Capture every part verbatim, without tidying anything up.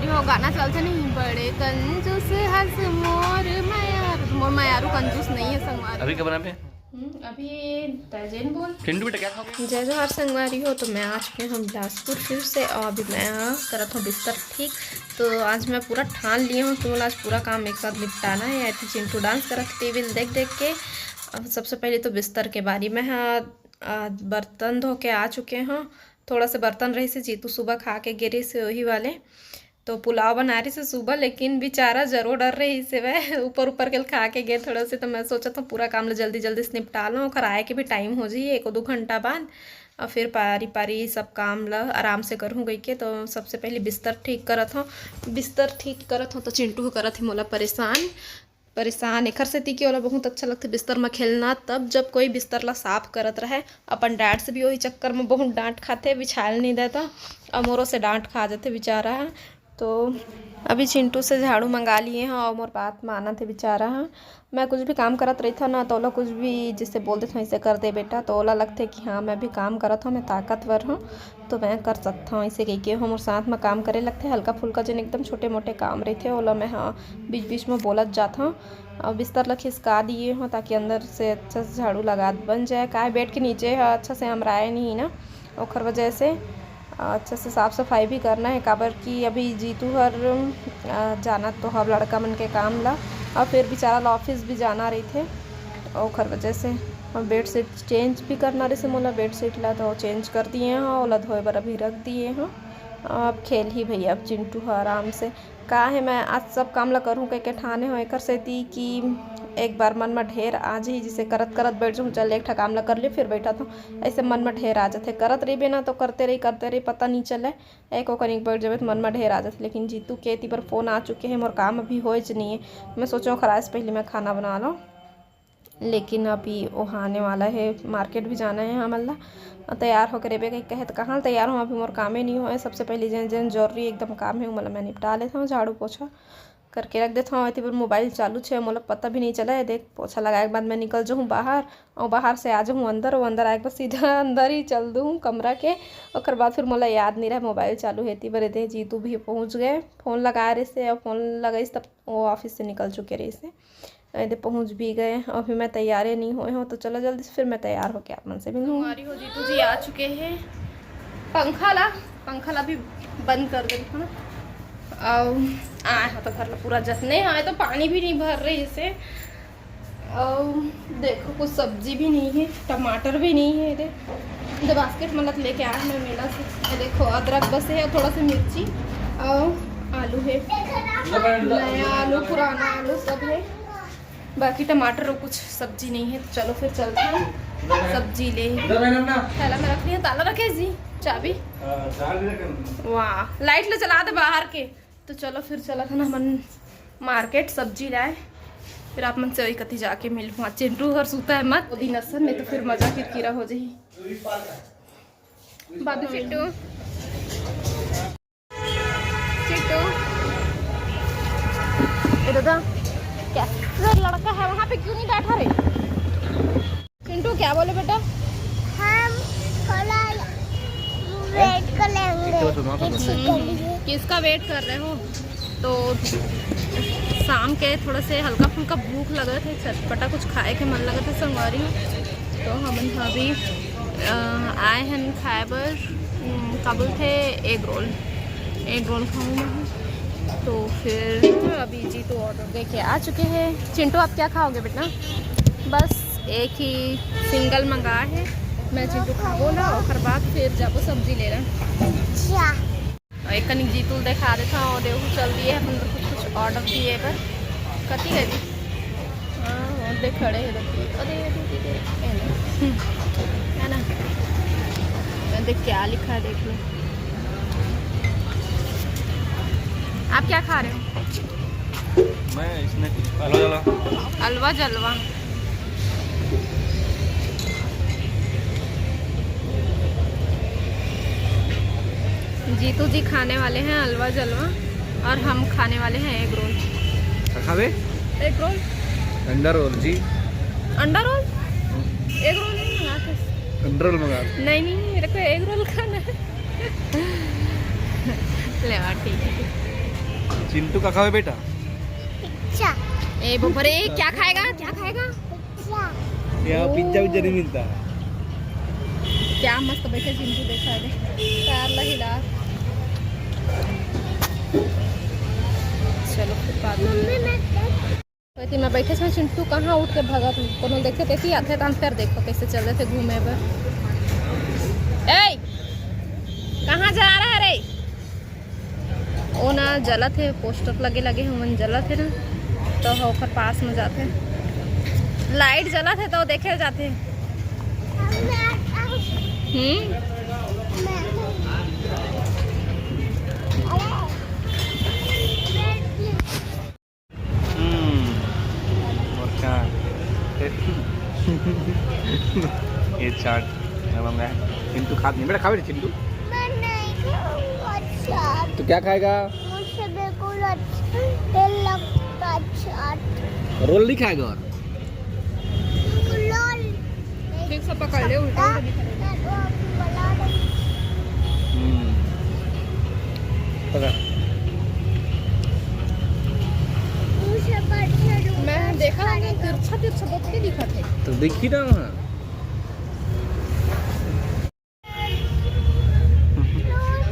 वो गाना चलता नहीं, बड़े कंजूस हंस मोर मयारू। मोर मयारू कंजूस नहीं है संगवारी। अभी क्या बना पे? हम्म, अभी तैजेन बोल। चिंटू बेटा क्या खाओगे? जय जोहार संगवारी हो। तो मैं आ चुके हूँ बिलासपुर फिर से, और अभी मैं करत हूँ बिस्तर ठीक। तो आज मैं पूरा ठान लिए हूँ कि मोला आज पूरा काम एक साथ निपटाना है। ऐसे चिंटू डांस करत टीवी देख देख के। अब सबसे पहले तो बिस्तर के बारी में, हाँ, आ, बर्तन धो के आ चुके हूँ। थोड़ा से बर्तन रही से जीतू सुबह खा के गिरे से वही वाले, तो पुलाव बना रही से सुबह, लेकिन बेचारा जरूर डर रही से वह ऊपर ऊपर के खा के गए थोड़ा से। तो मैं सोचा था पूरा काम ला जल्दी जल्दी से निपटा लो, ओकर आए के भी टाइम हो जाइए एक दो घंटा बाद, और फिर पारी पारी सब काम ला आराम से करूँ गई के। तो सबसे पहले बिस्तर ठीक करत हूँ। बिस्तर ठीक करत हूँ तो चिंटू करत ही मोला परेशान। परेशान एखर सेती कि ओला बहुत अच्छा लगथे बिस्तर म खेलना। तब जब कोई बिस्तर ला साफ करत रहय, अपन डैड से भी वही चक्कर म बहुत डांट खाथे, बिछायल नहीं देता, और मोरो से डांट खा जाथे बेचारा ह। तो अभी चिंटू से झाड़ू मंगा लिए हं और मोर बात मानत हे बेचारा ह। मैं कुछ भी काम करत रहिथव ना, तो ओला कुछ भी जैसे बोल देथव, "ऐसे कर दे बेटा", तो ओला लगथे कि हाँ, मैं भी काम करत हव, मैं ताकतवर हूँ, तो मैं कर सकथव। ऐसे कहिके हमर साथ म काम करे लगथे। हल्का फुल्का जन एकदम छोटे मोटे काम रहिथे, ओला मैं ह बीच बीच म बोलत जाथव। और बिस्तर ला खिसका दिए हव, ताकि अंदर से अच्छा से झाड़ू लगात बन जाए। काय बेड के नीचे ह अच्छा से अमराए नहीं ना, ओखर वजह से अच्छा से साफ सफाई भी करना है, काबर कि अभी जीतू हर, अ, जानत तो हव लड़का मन के काम ला, और फिर बेचारा ला ऑफिस भी जाना रहिथे, ओखर वजह से। और बेडशीट चेंज भी करना रहिसे मोला, बेडशीट ला तो चेंज कर दिए हव, ओला धोए बर अभी रख दिए हव। अब खेलही भैया, अब चिंटू ह आराम से। का हे, मैं आज सब काम ला करहूँ कहिके ठाने हव, एकर सेती कि एक बार मन म ढेर आ जाही, जिसे करत करत बैठ जाहूँ, चल एक ठा काम ला कर ले फिर बैठत हव, ऐसे मन म ढेर आ जाथे। करत रहिबे ना तो करते रही करते रही, पता नहीं चले, एको कनिक बैठ जाबे तो मन म ढेर आ जाथे। लेकिन जीतू के एती बर फोन आ चुके हे, मोर काम अभी होएच नहीं है। मैं सोचो ओखर आए से पहले मैं खाना बना लूँ, लेकिन अभी ओह आने वाला है, मार्केट भी जाना है हमन ला। तैयार होके रेबे कही कहे तो कहाँ तैयार हूँ, अभी मोर कामे नहीं होए। सबसे पहले जेन जेन जरूरी एकदम काम है, ओमन ला मैं निपटा लेथव, झाड़ू पोछा करके रख देथव। एती बर मोबाइल चालू छे, मोला पता भी नहीं चला है। देख, पोछा लगाए के बाद मैं निकल जाहूँ बाहर, और बाहर से आ जाहूँ अंदर, और अंदर आए के बाद सीधा अंदर ही चल दूँ कमरा के। ओकर बाद फिर मोला याद नहीं रहे मोबाइल चालू है। एती बर एदे जीतू भी पहुँच गए, फोन लगाए रहिसे, और फोन लगाइस तब वो ऑफिस से निकल चुके रहिसे। एदे पहुँच भी गए, अभी मैं तैयार नहीं होए हूँ, तो चलो जल्दी से फिर मैं तैयार होके आप मन से मिलूँ। हमारी हो जीतू जी आ चुके हैं। पंखा ला, पंखा ला भी बंद कर दे, है ना? और आए हो तो घर ला पूरा जतने आए, तो पानी भी नहीं भर रहे इसे। और देखो, कुछ सब्जी भी नहीं है, टमाटर भी नहीं है। दे, दे बास्केट मतलब लेके आया मैं मेला से। ये देखो, अदरक बस है, थोड़ा सा मिर्ची और आलू है। नया आलू, पुराना आलू सब है, बाकी टमाटर और कुछ सब्जी नहीं है। तो चलो फिर चलते हैं सब्जी ले। थैला में रख लिया, ताला रखे जी, चाबी। वाह, लाइट ले चला दे बाहर के। तो चलो फिर चलत हन हमन मार्केट सब्जी लाए, फिर आप मन से वही कति जाके मिलहूँ। आज चिंटू हर सूता है मत, वो दिन असन में तो फिर मजा किरकिरा हो जाही। बाद में चिंटू, चिंटू, ए दादा, क्या लड़का है वहाँ पे, क्यों नहीं बैठा रे? चिंटू, क्या बोले बेटा? हम थोड़ा वेट कर लेंगे किसी के लिए। किसका वेट कर रहे हो? तो शाम के थोड़ा से हल्का फुल्का भूख लग रहा था, चटपटा कुछ खाए के मन लग रहा था संगवारी हो। तो हम अभी, अ, आए हैं खाए बर, उम, का बोलते, एग रोल। एग रोल खाऊँ मैं। तो फिर अभी जीतू ऑर्डर दे के आ चुके हैं। चिंटू, आप क्या खाओगे बेटा? बस एक ही सिंगल मंगा है, मैं चिंटू खाबो ना, ओकर बाद फिर जाबो सब्जी लेना। अच्छा। एक कनिक जीतू ल देखा देता हूँ, देखो चल दिए अपन कुछ कुछ ऑर्डर दिए बर। कति है जी? हाँ, वो देख खड़े हैं, देखो। अरे, अरे, अरे, अरे, ये ले। हम्म, है ना? मैं देख क्या लिखा है, देख लो। आप क्या खा रहे हो? मैं इसमें कुछ हलवा जलवा। हलवा जलवा। जीतू जी खाने वाले हैं हलवा जलवा और हम खाने वाले हैं एग रोल। क्या खावे? Egg roll. अंडा रोल जी। अंडा रोल? एग रोल नहीं मंगाते। अंडा रोल मंगा। नहीं, नहीं, मेरे को एग रोल खाना है। ले, हाँ, ठीक है। चिंटू का खावे बेटा? पिज्जा। ए बाबा रे, क्या खाएगा, क्या खाएगा? पिज्जा। यहाँ पिज्जा विज्जा नहीं मिलता। क्या मस्त बैठे चिंटू, देखा दे, पैर ला हिला। चलो, फुटपाथ में। मम्मी, मैं तो एती मैं बैठे हूँ, चिंटू कहाँ उठ के भगत, कोनो देखे तेती आथे, तहन फिर देखो कैसे चल रहे थे घूमे बर। ए, कहाँ जा रहा है रे? ओ ना जलत हे, पोस्टर लगे लगे हमन जलत हे ना, तो ओकर पास में जाथे, लाइट जलत हे तो देखे जाथे। हम्म। हम्म, और क्या? ये चाट है, मंगा है। चिंटू खात नहीं, बेटा खा बेटा चिंटू। मैं नहीं खाऊंगा चाट। तो क्या खाएगा? मुझे बिल्कुल अच्छा नहीं लगता चाट। रोल नहीं खाएगा और? रोल। ठीक से पकड़ ले, उल्टा उल्टा नहीं करेगा। हम्म। पकड़। मैं देखा ना, तिरछा तिरछा बहुत के दिखा थे। तो देखी ना वहाँ।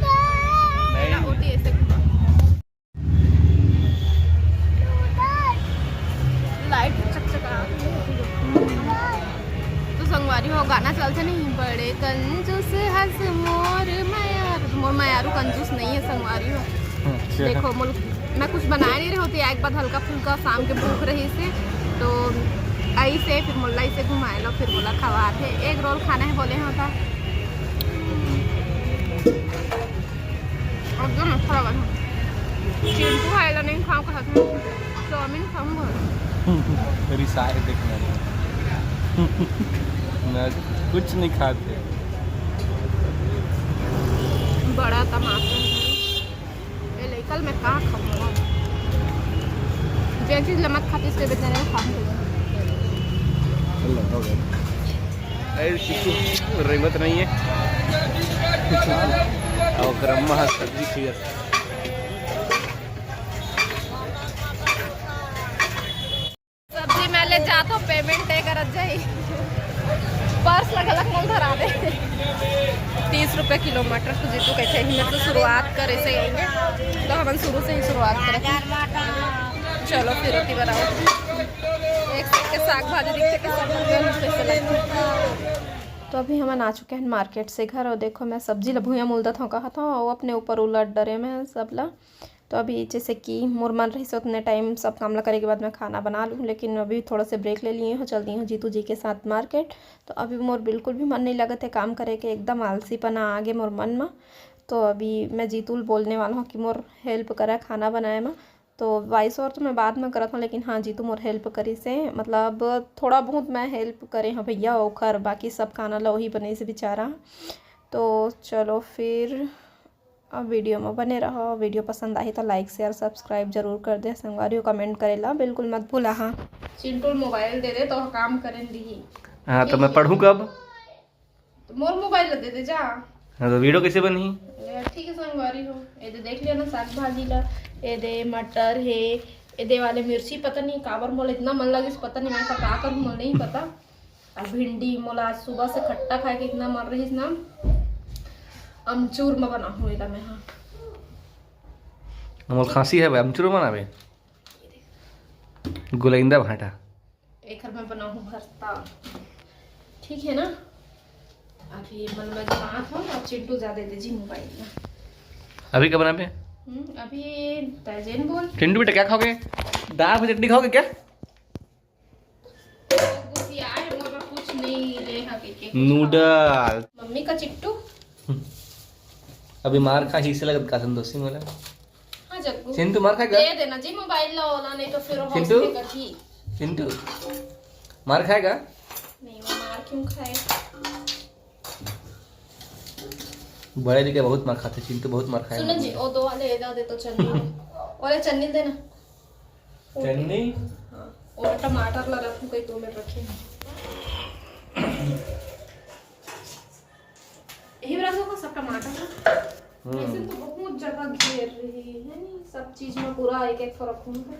नहीं। ना होती ऐसे। लाइट चकचका। तो संगवारी हो, गाना चलथे नहीं, बड़े कंजूस हस मोर मयारू, मोर मयारू कंजूस नहीं है संगवारी हो। अच्छा। देखो, मुल-, मैं कुछ बनाए नहीं रही होती, एक बार हल्का फुल्का शाम के भूख रही से, तो आई से फिर मुल्ला इसे घुमाए लो, फिर बोला खवा थे, एग रोल खाना है बोले होता। एकदम अच्छा लगा था। चिंटू खाएला नहीं खाऊं कहा था, चाउमीन खाऊंगा। रिसाए देखना। मैं कुछ नहीं खाते। बड़ा तमाशा है। ए लइका ल मैं का खाऊं? जे चीज ल मत खातिस, ते बेचारे ल खाऊं। अरे, किसी रेंगत नहीं है। और गरम महा सब्जी खिया। सब्जी मैं ले जात हो, payment तय करत जाही। पर्स ला घलक मोल धरा दे। तीस रुपये किलो मटर तो जीतू कहते हैं, मैं तो शुरुआत करे से यही है, तो हमन शुरू से ही शुरुआत करत हन। चलो फिर रोटी बनाओ। एक से एक के साग भाजी दिखते के सब मुंह में कैसे लगते। तो अभी हमन आ चुके हैं मार्केट से घर, और देखो मैं सब्जी ला भुइयां मुल देत हूँ कहत हूँ, वो अपने ऊपर उलट डरे में सब ला। तो अभी जैसे कि मोर मन रहिस उतने टाइम सब काम ला करे के बाद मैं खाना बना लूँ, लेकिन अभी थोड़ा से ब्रेक ले लिए हूँ, चल दी हूँ जीतू जी के साथ मार्केट। तो अभी मोर बिल्कुल भी मन नहीं लगत है काम करे के, एकदम आलसीपना आ गे मोर मन में। तो अभी मैं जीतू ल बोलने वाला हूँ कि मोर हेल्प करा खाना बनाए में। तो वॉइस ओवर तो मैं बाद में करत हूँ, लेकिन हाँ, जीतू मोर हेल्प करी से, मतलब थोड़ा बहुत मैं हेल्प करे हूँ भैया ओखर, बाकी सब खाना ला वही बने से बेचारा। तो चलो फिर अब वीडियो में बने रहो। वीडियो पसंद आही तो लाइक, शेयर, सब्सक्राइब जरूर कर दे संगवारी हो। कमेंट करे ला बिल्कुल मत भूला। हाँ, चिंटू मोबाइल दे दे तो काम करे दिही। हाँ, तो मैं पढ़ूँ कब? तो मोर मोबाइल ला दे दे जा। हाँ, तो वीडियो कैसे बनही? ए, ठीक है संगवारी हो, ए दे देख लिया ना साग भाजी ला, ए दे मटर है, ए दे वाले मिर्ची पता नहीं काबर मोला इतना मन लगिस, पता नहीं मैं का करूँ, मोला नहीं पता। अब भिंडी मोला आज सुबह से खट्टा खाए के इतना मन रहिस ना, अमचूर में बनाहूँ एला मैं। हाँ, मोर खांसी है भाई, अमचूर बनाबे। गुलैंदा भाटा। एकर मैं बनाहूँ भरता, ठीक है ना? अभी मन में जमात हो, अब चिंटू जा दे दे जी मोबाइल में। अभी का बनाबे? हम्म, अभी तैजेन बोल। चिंटू बेटा क्या खाओगे? दाल की चटनी खाओगे क्या? गुसिया है, मोर बर कुछ नहीं ले हा के, के कुछ नूडल। मम्मी का चिट्टू। अभी मार खा ही से लगत का संतोषी मोला। हाँ जग्गू। चिंटू मार खाएगा? दे देना जी मोबाइल ला ओला, नहीं तो फिर वो चिंटू? हॉस्पिटल का थी। चिंटू मार खाएगा? नहीं, वो मार क्यों खाए? बड़े दिखे बहुत मार खाते, चिंटू बहुत मार खाए। सुनो जी, वो दो वाले एदा दे तो चन्नी। ओले चन्नी देना। चन्नी? हाँ, और टमाटर ला रखूं कहीं दो मिनट रखे हैं। यही रख दो सब टमाटर। वैसे तो बहुत जगह घेर रही है नी, सब चीज में पूरा एक एक ठो रखूंगी।